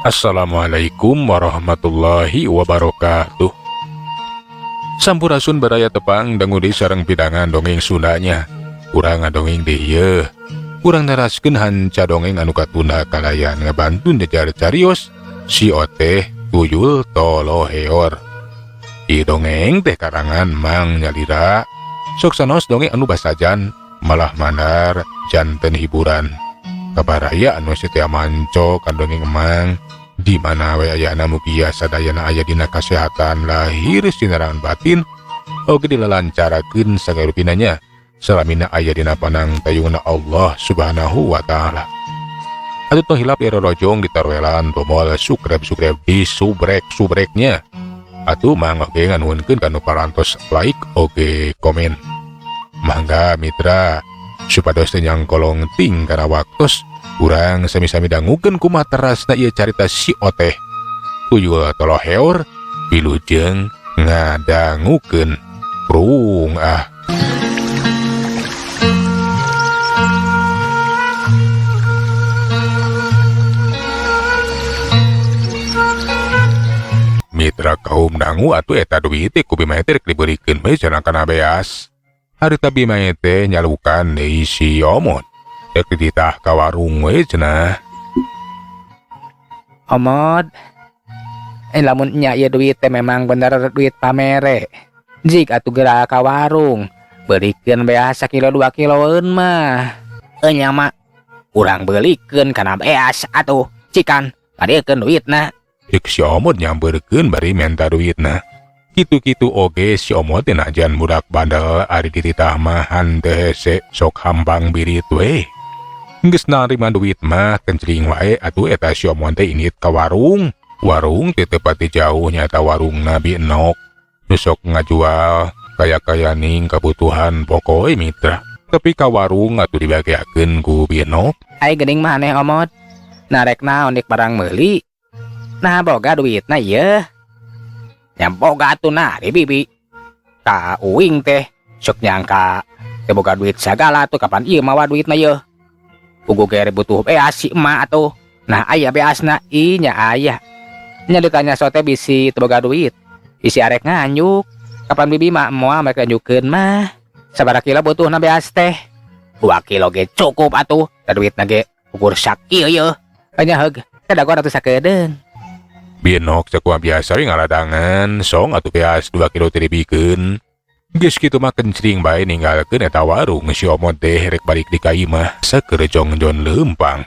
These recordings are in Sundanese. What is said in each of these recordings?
Assalamualaikum warahmatullahi wabarakatuh. Sampurasun baraya, tepang dangu deui sareng pidangan dongeng Sundanya. Urang ngadongeng deui yeuh. Urang neraskeun hanca dongeng anu katunda kalayan ngabantun jejar carios Si Oteh Tuyul Toloheor. Ieu dongeng teh karangan Mang Nyalira. Sok sanaos dongeng anu basajan malah mandar janten hiburan. Kabaraya anu setia manco ka dongeng Emang di mana we ayana, mugia sadayana aya dina kasehatan lahir sinaran batin, oge dilalancarakeun sagala rupina, salamina aya dina panang tayungna Allah Subhanahu wa Ta'ala. Atuh tong hilap ya, rorojong ditaroelan tombol subscribe, subscribe di subrek subreknya. Atuh mang oge nganuhunkeun kanu parantos like oge komen. Mangga mitra, supados teu nyangkolong ting kana waktos, urang sami-sami dangukeun kumaha terasna ieu carita Si Oteh Tuyul Toloheor. Wilujeng ngadangukeun, prung ah. Mitra kaum dangu, atuh eta duit teh ku Bima teh rek dibeulikeun we cenah kana beas. Harita Bima teh nyalukan deui si Omot. Rek dititah ka warung we cenah. Omod. Eh, lamun nya ieu duit teh memang bener duit pamere. Jik atuh geura ka warung. Beulikeun beas sakilo 2 kiloeun mah. Enya mah urang beulikeun kana beas atuh. Cikan padiekeun duitna. Cek si Omot nyamperkeun bari menta duitna. Kitu-kitu oge si Omot teh najan budak bandel, ari dititah mah henteu hese, sok hampang birit we. Geus narima duit mah kencring wae atuh eta si Omot teh indit ka warung. Warung teh teu pati jauh, nyaeta warung Nabi Nok. Nu sok ngajual kaya-kayaning kebutuhan pokok mitra. Tapi ka warung atuh dibagiakeun ku Binok. Ai geuning maneh, Omot. Narek naon dik barang meuli? Nah, boga duitna ieu. Nya boga atuh nah di bibi. Ka uing teh sok nyangka teu boga duit sagala tuh, kapan ieu mawa duitna ieu. Puguh ge butuh beas si emak atuh. Nah, aya beasna? Ih, nya aya. Nya ditanya sote bisi teu boga duit. Bisi arek nganjuk. Kapan bibi mah moal mereka nganjukeun mah. Sabaraha kilo butuhna beas teh? 2 kilo ge cukup atuh. Da duitna ge ukur sakieu yeuh. Nya heug, kadagoan atuh sakedeung. Binok sakumaha biasa we ngaladangan, song atuh beas 2 kilo teh dibikeun. Geus kitu mah kencring bae ninggalkeun eta warung si Omot teh rek balik di ka imah saker jongjon leumpang.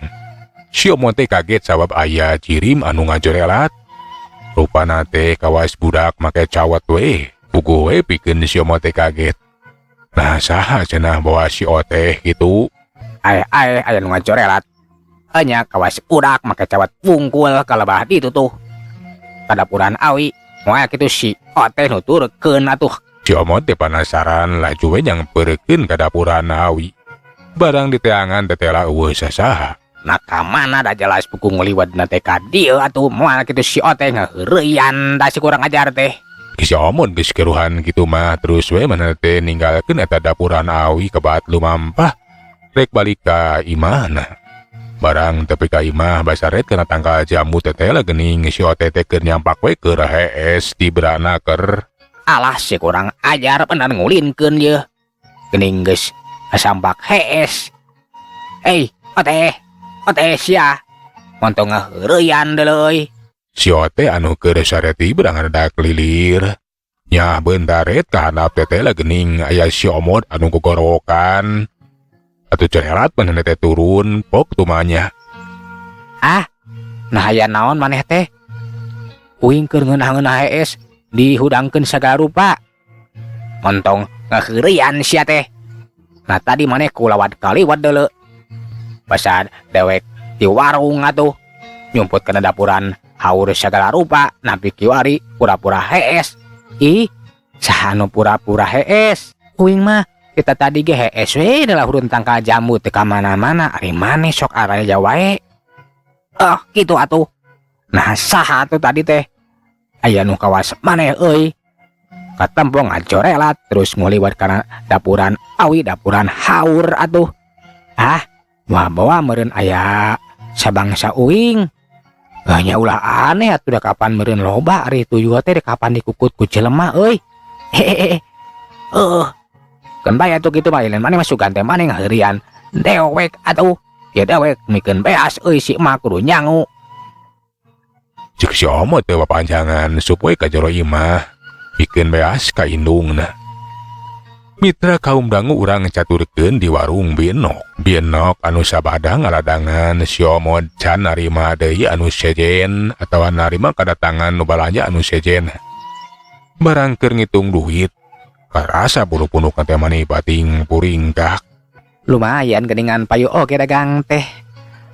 Si Omot teh kaget sabab aya jirim anu ngajorelat. Rupana teh kawas budak make cawat we. Puguh we pikeun si Omot teh kaget. Nah, saha cenah bawa si Oteh gitu? Ae ae, aya nu ngajorelat. Enya kawas budak make cawat bungkul kalebah ditu tuh. Kadapuran awi, moal kitu si Oteh nuturkeun atuh. Si Omot teh penasaran, laju we nyamperkeun ka dapuran awi. Barang diteangan tetela euweuh sasaha. Nah, ka mana? Da jelas puguh nguliwatna teh ka dieu atuh, moal kitu si Oteh ngaheureyan da si kurang ajar teh. Si Omot geus keruhan kitu mah terus we manehna teh ninggalkeun eta dapuran awi kebat lumampah rek balik ka imahna. Barang tepi ka imah basaret kana tangkal jambu tetela geuning si Oteh teh keur nyampak we keur hees dibrana ker. Alah, si kurang ajar bener ngulinkeun yeuh. Geuning geus kasampak hees. Hei, Oteh, Oteh sia. Montong ngaheureyan deuleu euy. Si Oteh anu keur sare tibra ngadadak lilir. Nyah beuntaret ka handap tetela geuning aya si Omot anu gogorowokan. Atuh cerelat manehna teh turun pok tumanya. Ah, nah aya naon maneh teh? Uing keur ngeunah-ngeunah hees dihudangkeun sagala rupa. Montong ngaheureyan sia teh. Nah, tadi maneh kulawat kaliwat deuleu. Basa dewek di warung atuh. Nyumput kana dapuran haur sagala rupa, nampi kiwari pura-pura hees. Ih, saha nu pura-pura hees? Uing mah kita tadi ge hees we adalah hurun tangkal jambu teu ka mana-mana, ari maneh sok araya wae. Oh, kitu atuh. Nah, saha atuh tadi teh? Aya nu kawas maneh euy. Katempo ngajorelat terus nguliwat kana dapuran awi, dapuran haur atuh. Ah, moal bawa meureun aya sabangsa uing. Nya ulah aneh atuh, da kapan meureun loba ari tuyul teh, kapan dikukut ku jelema euy. Hehehe. Heuh. Keun bae atuh kitu mah, lain maneh mah sugan teh maneh ngaheurian dewek atuh. Ya dewek mikeun beas euy, si emak kudu nyangu. Cek si Omot teh papanjangan sup we ka jero imah pikeun beas ka indungna. Mitra kaum dangu, urang caturkeun di warung Binok. Binok anu sabada ngaladangan si Omot can narima deui anu sejen atawa narima kadatangan nu balanja anu sejen. Barang keur ngitung duit, karasa bulu punuk teh mani pating puringkak. Lumayan geningan, payu oge dagang teh.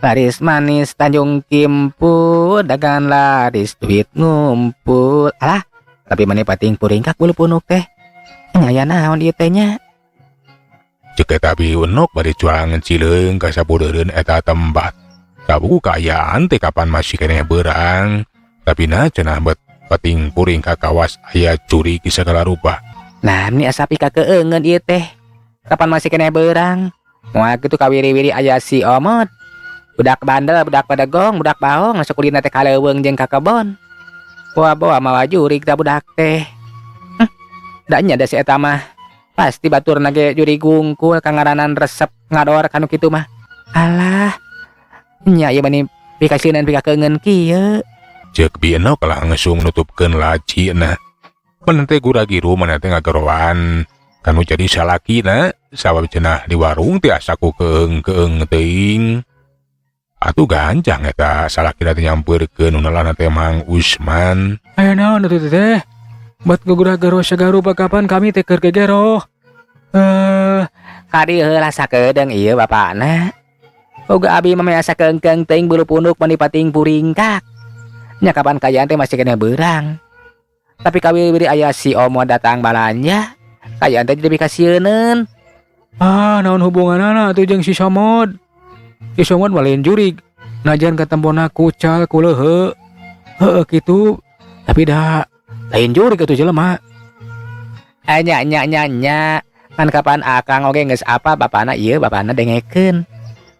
Laris manis Tanjung Kimpul, dagang laris duit ngumpul. Alah, tapi mani pating puringkak bulu punuk teh. Nya naon ieu teh nya? Cek eta Binok bari cuang cileung ka sabudeureun eta tempat. Sabuku kaayaan teh kapan masih keneh beurang, tapi na cenah bet pating puringkak kawas aya jurig segala rupa. Nah, ini asa pikakeungeun ieu teh. Kapan masih keneh beurang? Moal kitu kawiri-wiri aya si Omot. Budak bandel, budak pedegong, budak baong, masuk kulina teh kaleuweung jeung ka kebon. Boa-boa mawa jurig da budak teh. Da nya da si eta mah. Pasti baturna ge jurig gungkul, kangaranan resep ngador kanu kitu mah. Alah. Nya ieu mani pikasieun pikakeungeun kieu. Cek Binok langsung nutupkeun lacina. Maneh teh gura-giru, maneh teh ngageroan kanu jadi salakina, sabab cenah di warung teh asa ku keung-keung teuing. Atuh gancang eta salakina teh nyampeurkeun nu nalana teh Mang Usman. Aya naon atuh teh? Bat gura-gero sagarupa, kapan kami teh keur gegero. Eh, Kadi heula sakedeung ieu bapakna. Boga abi mah asa keungkeung teuing, bulu punuk mani pating puringkak. Nya kapan kaayaan teh masih keneh beurang. Tapi kawiri-wiri aya si Omo datang balanja, kaayaan teh jadi pikasieuneun. Ah, naon hubunganana atuh jeung si Somod? Si Somod mah lain jurig. Najan katempona kucal kulehe. Heeh kitu. Tapi da lain jurig atuh jelema. Eh, nya nya nya nya. Kan kapan akang oge geus apa bapana ieu, bapana dengekeun.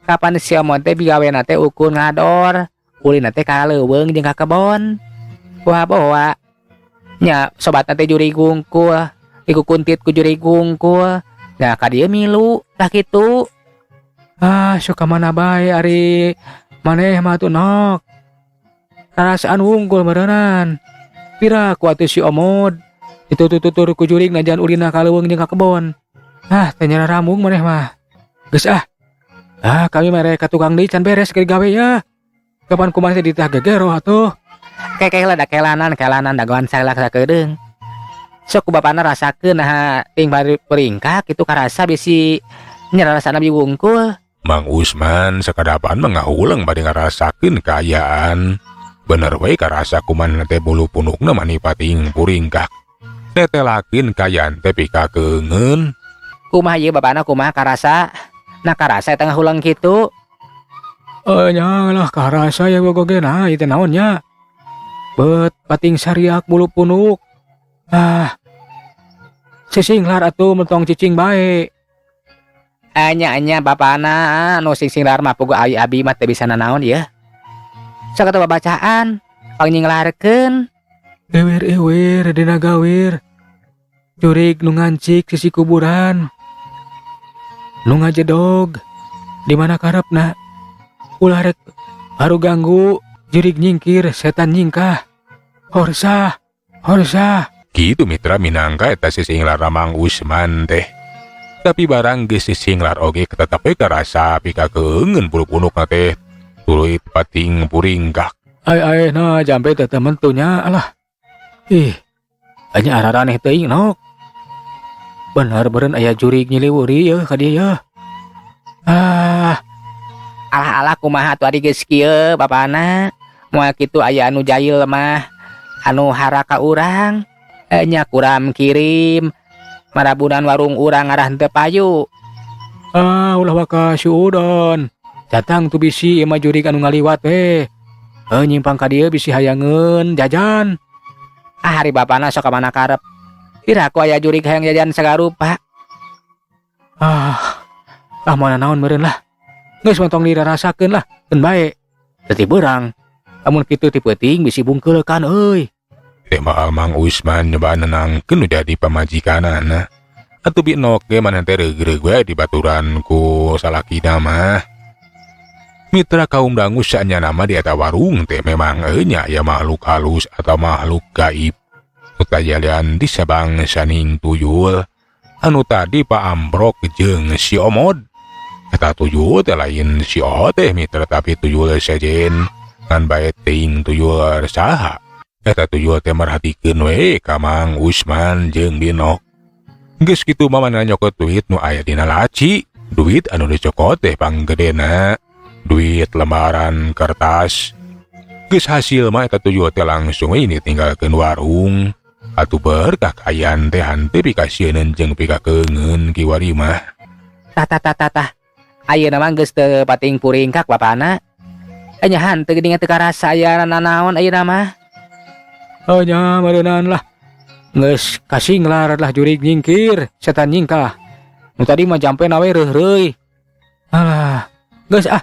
Kapan si Omo teh bigawena teh ukur ngador, ulina teh ka leuweung jeung ka kebon. Boa-boa. Nya sobatna teh jurig gungkul, dikukuntit ku jurig gungkul. Nah, ka dieu milu tah kitu. Ah, sok ka mana bae ari maneh mah atuh, Nok. Karasaan wungkul meureunan. Pira ku atuh si Omod ditutur-tutur ku jurig najan ulina ka leuweung jeung ka kebon. Ah, teh nyarambung maneh mah. Geus ah. Ah, kami mere ka tukang deui, can beres keur gawe ya. Kapan kumaha teh ditah gegero atuh. Kekeh lah da kelanan kelanan dagoan salah sakedeung. Sok ku bapana rasakeun nah ting bari peringkak kitu karasa bisi nyarasana bi wungkul. Mang Usman sakadapan mangahuleng bade ngarasakeun kaayaan. Bener we karasa kuman teh bulu punukna mani pating puringkak. Netelakeun kaayaan teh pikakeungeun. Kumaha ieu bapana, kumaha karasa? Nah, karasa eta ngahuleng kitu. Eh, nya lah karasa ya bogo ge, nah ieu teh naon nya? Bet pating sariak bulu punuk. Ah. Sisinglar atuh, mentong cicing bae. Anya anya bapana nu sing-singlar mah, puguh ai abi mah teu bisa nanaon ieu. Sok atuh babacaan, pangnyinglarkeun. Ewer-ewer dina gawir. Jurig nu ngancik sisi kuburan. Nu ngajedog di mana karepna. Ulah rek baru ganggu, jurig nyingkir, setan nyingkah. Horsa, horsa. Kitu mitra, minangka eta sisinglar Mang Usman teh. Tapi barang geus sisinglar oge tetep we karasa pikakeungeun bulu punukna teh tuluy pating puringkak. Ai ai nah jampe teh temen tuh nya, alah. Ih. Anya araraneh teuing, Nok. Bener beureun aya jurig nyiliwuri yeuh ka dieu yeuh. Ah, Alah alah, kumaha atuh ari geus kieu bapana? Moal kitu aya anu jahil mah anu hara ka urang. Eh, nya kuram kirim marabunan warung urang ngarah henteu payu. Ah, ulah waka suudon. Datang tuh bisi ieu mah jurig anu ngaliwat we. Eh, nyimpang ka dieu bisi hayangeun jajan. Ah, ari bapana sok ka mana karep. Piraku aya jurig hayang jajan sagarupa. Ah, ah mana naon meureun lah. Geus mah tong dirarasakeun lah, keun bae. Teu beurang. Lamun kitu ti peuting bisi bungkeulkan euy. Teh mah Mang Usman nyoba nenangkeun nu jadi pamajikanana. Atuh Binok ge maneh teh reug-reug we dibaturan ku salakina mah. Mitra kaum dangu, saenyana mah di eta warung teh memang nya aya makhluk halus atau makhluk gaib. Nu tajalian di sabangsaning tuyul anu tadi paamprok jeung si Omod. Eta tuyul teh lain si O teh, mitra, tapi tuyul sejen, ngan bae teuing tuyul saha. Eta tuyul teh merhatikeun we ka Mang Usman jeung Binok. Geus kitu mah manehna nyokot duit nu aya dina laci. Duit anu dicokot teh panggedena duit lembaran kertas. Geus hasil mah eta tuyul teh langsung we tinggalkeun warung. Atuh berkah kaayaan teh henteu pikasieun jeung pikakeungeun kiwari mah. Tah, tah, tah, tah, tah. Ayeuna mah geus teu pating puringkak bapana. Nya hanteu geuning teu karasa aya nanaon ayeuna mah. Oh nya, meureunan lah. Geus kasinglar lah jurig nyingkir, setan nyingkah. Nu tadi mah jampe we reureuy. Alah, geus ah.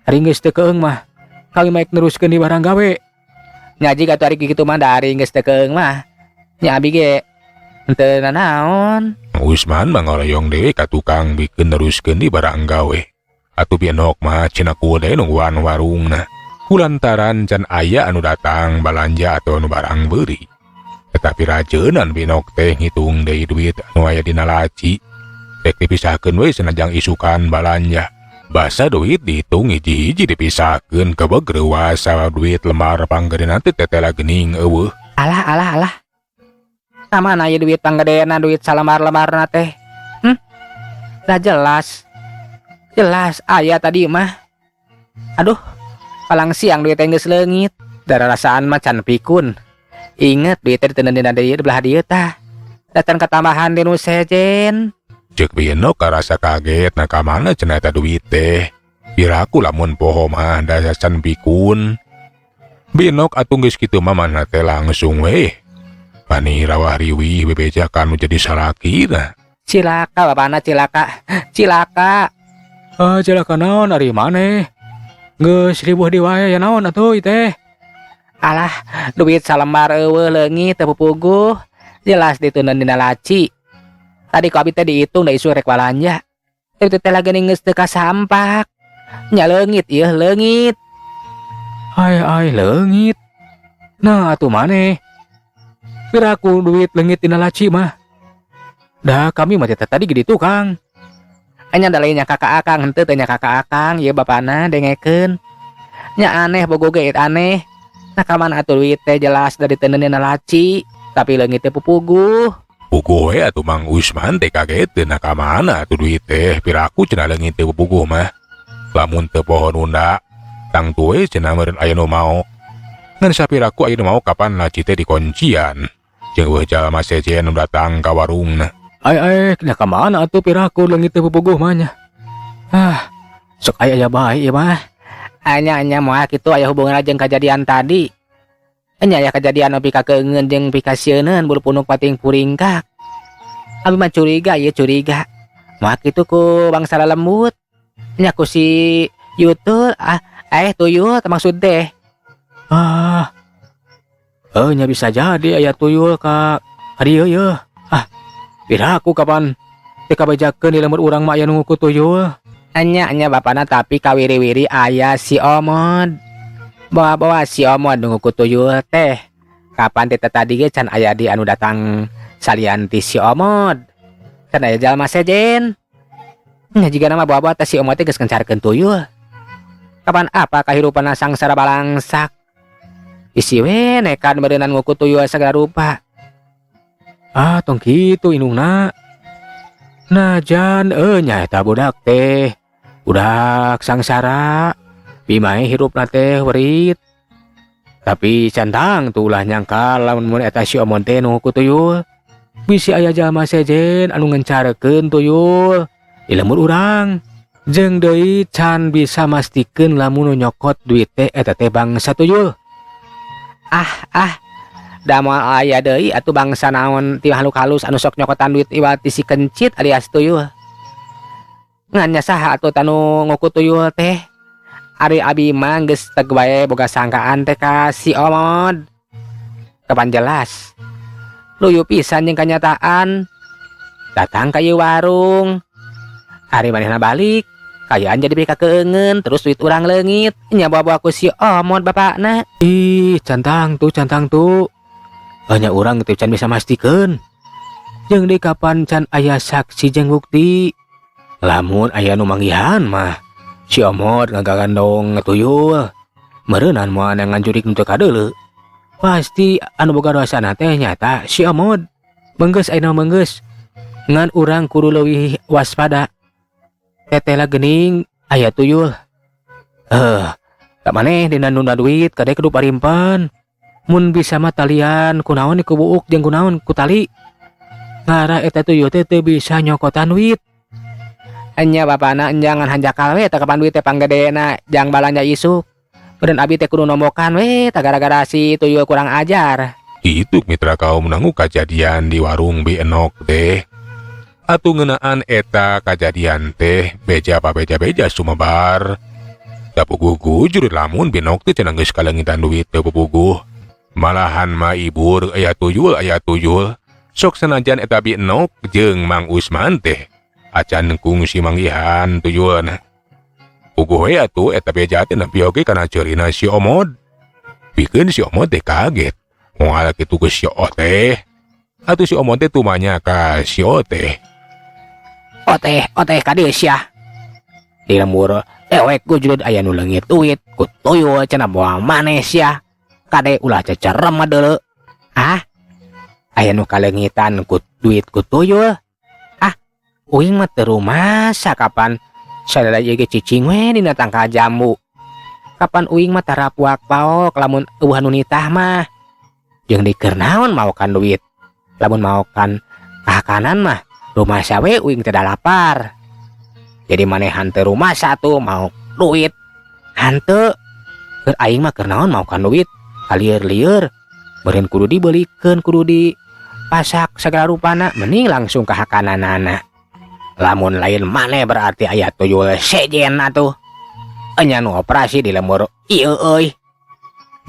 Ari geus teu keung mah. Kami mah neruskeun di barang gawe. Ngaji atuh ari kitu mah, da ari geus teu keung mah. Nya abi ge henteu nanaon. Usman mah ngoroyong deui ka tukang bikeun neruskeun di barang gawe. Atuh Binok mah cenah deui nungguan warungna. Kulantaran can aya anu datang balanja atau anu barang beuri. Tetapi rajeunan Binok teh ngitung deui duit anu aya dina laci. Rek dipisahkeun we sanajang isukan balanja. Basa duit dihitung hiji-hiji dipisahkeun, kebeg reuas duit lembar panggedena teh tetela geuning euweuh. Alah, alah, alah. Ka mana ieu duit panggedena, duit salembar-lembarna teh? Dah jelas. Jelas aya tadi mah. Aduh, palang siang duit teh geus leungit. Dararasaan mah can pikun. Inget duit teh diteundeun dina dieu, di belah dieu tah. Datang ketambahan di nu sejen. Cek Binok karasa kaget, nah ka mana cenah eta duit teh. Piraku lamun poho mah da can pikun. Binok atuh geus kitu mah manehna teh langsung we. Pani rawah riwih bebeja kanu jadi salakina. Cilaka bapana, cilaka. Cilaka. Ah, cilaka naon ari maneh? Geus ribuh di wae ya naon atuh ieu teh? Alah, duit salembar euweuh, leungit teu pupuguh. Jelas diteundeun dina laci. Tadi ku abi teh dihitung da isuk rek balanja. Tapi teh lagi geus teu kasampak. Nya leungit ieu, leungit. Ai ai, leungit. Nah, atuh maneh. Piraku duit leungit dina laci mah. Dah kami mah teh tadi ge di tukang. Nya da lain nyangka ka akang, henteu, teu nyangka ka akang ieu bapana, dengekeun. Nya aneh, bogo ge aneh. Nah, ka mana atuh duit teh, jelas da diteundeun dina laci, tapi leungit teu pupuguh. Puguh we atuh Mang Usman teh kaget, nah ka mana atuh duit teh, piraku cenah leungit teu puguh mah. Lamun teu poho nunda, tangtu we cenah meureun aya nu mao. Ngan sapiraku aya nu mao, kapan laci teh dikuncian. Jeung euweuh jalma sejen nu datang ka warungna. Ai ai, nya ka mana atuh piraku leungit teu pupuguh mah nya. Ah, sok aya aya bae ieu mah. Anya nya moal kitu aya hubunganna jeung kajadian tadi. Nya aya kajadian nu pikakeungeun jeung pikasieuneun bulu punuk pating puringkak. Abi mah curiga ieu, curiga. Moal kitu ku bangsa lelembut. Nya ku si Yutul, ah eh tuyul maksud teh. Ah. Eh, nya bisa jadi aya tuyul ka ka dieu yeuh. Ah, piraku kapan teu kabejakeun di lembur urang mah aya nu nguku tuyul. Nya nya bapana, tapi kawiri-wiri aya si Omod. Bawa-bawa si Omod nu nguku tuyul teh. Kapan teh tadi ge can aya di anu datang salian ti si Omod. Can aya jalma sejen. Nya jiga nama bawa-bawa teh si Omod teh geus ngencarkeun tuyul. Kapan apa kahirupanna sangsara balangsak. Isi we nekat beureunan nguku tuyul segala rupa. Ah, tong kitu indungna. Najan nya eta budak teh. Budak sangsara. Bimae hirupna teh werit. Tapi can tangtu ulah nyangka lamun mun eta si Omon teh nu nguku tuyul. Bisi aya jalma sejen anu ngencarkeun tuyul di lembur urang. Jeung deui can bisa mastikeun lamun nu nyokot duit teh eta teh bangsa tuyul. Ah ah, da moal aya deui atuh bangsa naon ti makhluk halus anu sok nyokotan duit iwat ti si kencit alias tuyul. Ngan nya saha atuh tanu nguku tuyul teh? Ari abi mah geus teg wae boga sangkaan teh ka si Omod. Kapan jelas. Luyu pisan jeung kanyataan. Datang ka ieu warung. Ari manehna balik, kayaan jadi pika keungeun terus duit urang leungit. Nya bawa-bawa ku si Omod bapakna. Ih, cantang tuh, cantang tuh. Hanya urang teh can bisa mastikeun. Jeung di kapan can aya saksi jeung bukti. Lamun aya nu manggihan mah si Omod ngagagandong tuyul. Meureunan moal nganjurik nu teu kadeuleu. Pasti anu boga dosana teh nyata si Omod. Beunggeus ayeuna beunggeus. Ngan urang kudu leuwih waspada. Tetela geuning aya tuyul. Tak maneh dina nunda duit kade kudu parimpan. Mun bisa mah talian kunaon ku buuk jeung kunaon ku tali. Ngarah eta tuyul teh teu bisa nyokotan duit. Enya bapana jangan hanjakal we tah kapan duit teh panggedena jang balanja isuk. Beureun abi teh kudu nombokan we tah gara-gara si tuyul kurang ajar. Itu mitra kaum nangu kajadian di warung Bi Enok teh. Atuh ngeunaan eta kajadian teh beja pa beja-beja sumebar. Da puguh gujur lamun Bi Enok teh cenah geus kaleungitan duit teu puguh. Malahan mah ibur aya tuyul aya tuyul. Sok sanajan eta Bi Enok jeung Mang Usman teh acan kungsi manggihan tuyulna. Puguh we atuh eta beja teh nepi oge kana ceurina si Omod. Pikeun si Omod teh kaget. Moal kitu geus si Oteh. Atuh si Omod teh tumanya ka si Oteh. Oteh, oteh ka dieu sia. Di lembur dewek gujrud aya nu leungit duit ku tuyul cenah moal maneh sia. Kade ulah cecerem mah deuleu. Ah? Aya nu kaleungitan ku duit ku tuyul. Ah, uing mah teu rumasa kapan sadaya ieu ge cicing we dina tangkal jambu. Kapan uing mah tara puak-paok lamun eueuh anu nitah mah. Jeung dikeur naon maokan duit. Lamun maokan kahakanan mah rumasa we uing teh da lapar. Jadi maneh hanteu rumasa tuh mau duit. Hanteu keur aing mah keur naon maokan duit. Kalieur-lieur beureun kudu dibelikeun kudu dipasak sagala rupana mending langsung kahakananana. Lamun lain maneh berarti aya tuyul sejen atuh. Enya nu operasi di lembur ieu euy.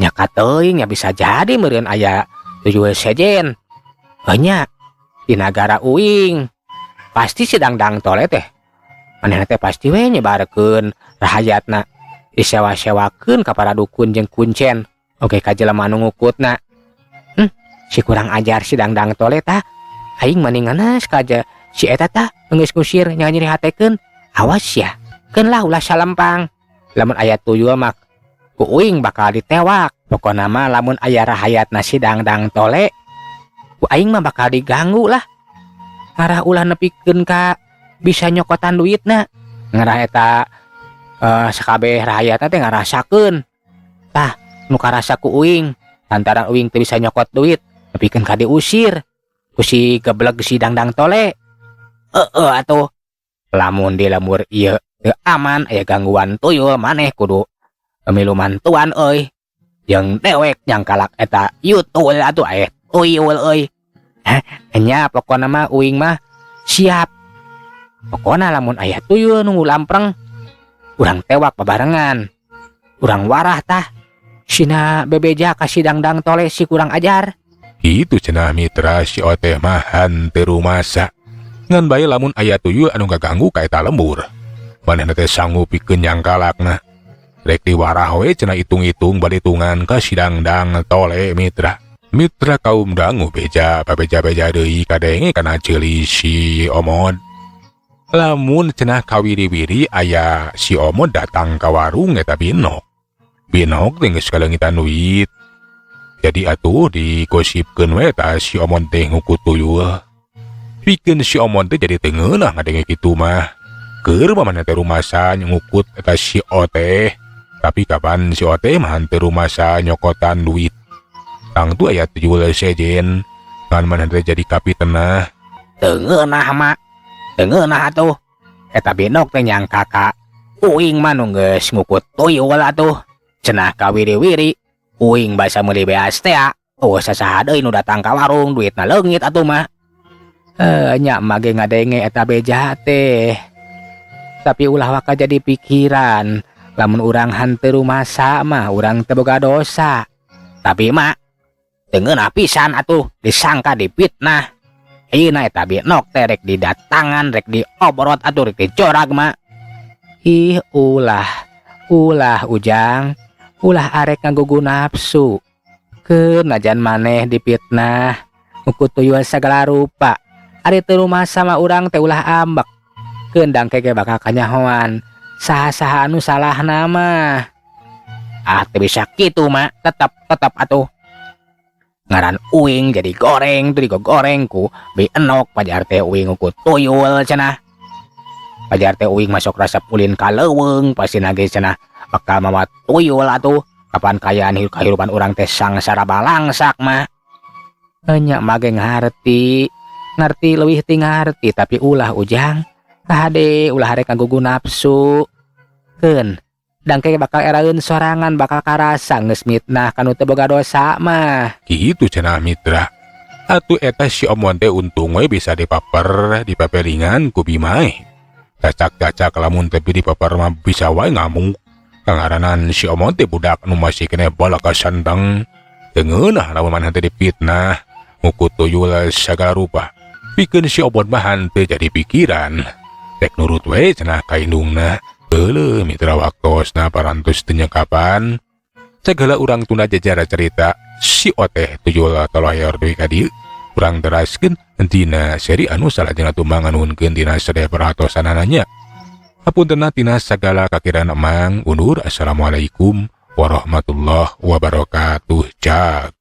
Nya kateuing nya bisa jadi meureun aya tuyul sejen. Enya di nagara uing pasti si Dangdang Tole teh. Manehna teh pasti we nyebarkeun rahayatna disewa-sewakeun ka para dukun jeung kuncen. Oke ka jelema nu ngukutna. Si kurang ajar si Dangdang Tole tah. Aing mendingan kaja si eta tah geus ngusir nyeri hatekeun. Awas ya. Keun lah ulah salempang. Lamun aya tuyul mah ku uing bakal ditewak. Pokona mah lamun aya rahayatna si Dangdang Tole ku aing mah bakal diganggu lah. Ngarah ulah nepikeun ka bisa nyokotan duitna. Ngarah eta sakabeh rahayatna teh ngarasakeun. Tah nu karasa ku uing lantaran uing teu bisa nyokot duit nepikeun ka diusir ku si geblek si Dangdang Tole. Heeh atuh. Lamun di lembur ieu teu aman aya gangguan tuyul maneh kudu milu mantuan euy. Jeung dewek nyangkalak eta yutul atuh aya tuyul euy. Hah, nya pokona mah uing mah siap. Pokona lamun aya tuyul nunggu lampreng urang tewak babarengan. Urang warah tah. Sina bebeja ka si Dangdang Tole si kurang ajar. Itu cenah mitra si Oteh mah hanteu rumasa. Ngan bae lamun aya tuyul anu ngaganggu ka eta lembur. Manehna teh sanggup pikeun nyangkalakna. Rek diwarah we cenah hitung-hitung balitungan ka si Dangdang Tole mitra. Mitra kaum dangu beja pabeja-beja deui kadenge kana ceuli si Omod. Lamun cenah kawiri-wiri aya si Omod datang ka warung eta Binok. Binok teh geus kaleungitan duit. Jadi atuh digosipkeun we ta si Omod teh ngukut tuyul. Pikeun si Omod teh jadi teu ngeunah ngadenge kitu mah. Keur mah maneh teh rumasa ngukut eta si Oteh. Tapi kapan si Oteh mah henteu rumasa nyokotan duit. Tangtu aya tuyul sejen. Ngan maneh teh jadi kapitenah. Teu ngeunah mah. Teu ngeunah atuh. Eta Binok teh nyangka ka uing mah nu geus ngukut tuyul atuh. Cenah kawiri-wiri uing basa meuli beas teh. Oh sasaha deui nu datang ka warung duitna leungit atuh mah. Nya mah ge ngadenge eta beja teh. Tapi ulah waka jadi pikiran. Lamun urang henteu rumasa mah urang teu boga dosa. Tapi mak teu ngeunah pisan atuh disangka dipitnah. Ayeuna eta Bi Nok teh rek didatangan, rek diobrot atuh, rek dicorag, Mak. Ih, ulah, ulah, Ujang, ulah arek ngagugu nafsu. Keun najan maneh dipitnah ku tuyul sagala rupa. Ari teu rumasa mah urang teh ulah ambek. Keun dang ke ge bakal kanyahoan saha-saha anu salahna mah. Ah, teu bisa kitu, Mak, tetep tetep atuh. Ngaran uing jadi goreng tuh, digogoreng ku Bi Enok, pajar teh uing ku tuyul cenah. Pajar teh uing masuk resep ulin ka leuweung, pasti nage cenah bakal mawa tuyul atuh. Kapan kayaan kahirupan urang teh sangsara balangsak, Mak. Enya mage ngarti, ngarti leuwih ti ngarti, tapi ulah, Ujang. Kade ulah arek ngagugu nafsu. Keun dang ke bakal eraeun sorangan, bakal karasa geus mitnah kanu teu boga dosa mah. Kitu cenah, Mitra. Atuh eta si Omon teh untung we bisa dipaper dipapelingan ku Bimai. Cacak-cacak lamun teu dipaper mah bisa wae ngamuk. Kangaranan si Omon teh budak nu masih keneh balaka sandang. Teu ngeunah lamun maneh teh dipitnah ku tuyul sagala rupa. Pikeun si Omon mah henteu jadi pikiran. Rek nurut we cenah ka indungna. Heuleuh, Mitra, waktosna parantos teu kapan. Segala urang tunda jajara cerita si Oteh tuyul toloyor deui ka dieu. Urang teraskeun dina seri anu salajengna, tumang nganuhunkeun dina sadaya perhatosanana nya. Hapuntenna tina sagala kakiran, Emang undur. Assalamualaikum warahmatullahi wabarakatuh. Cak.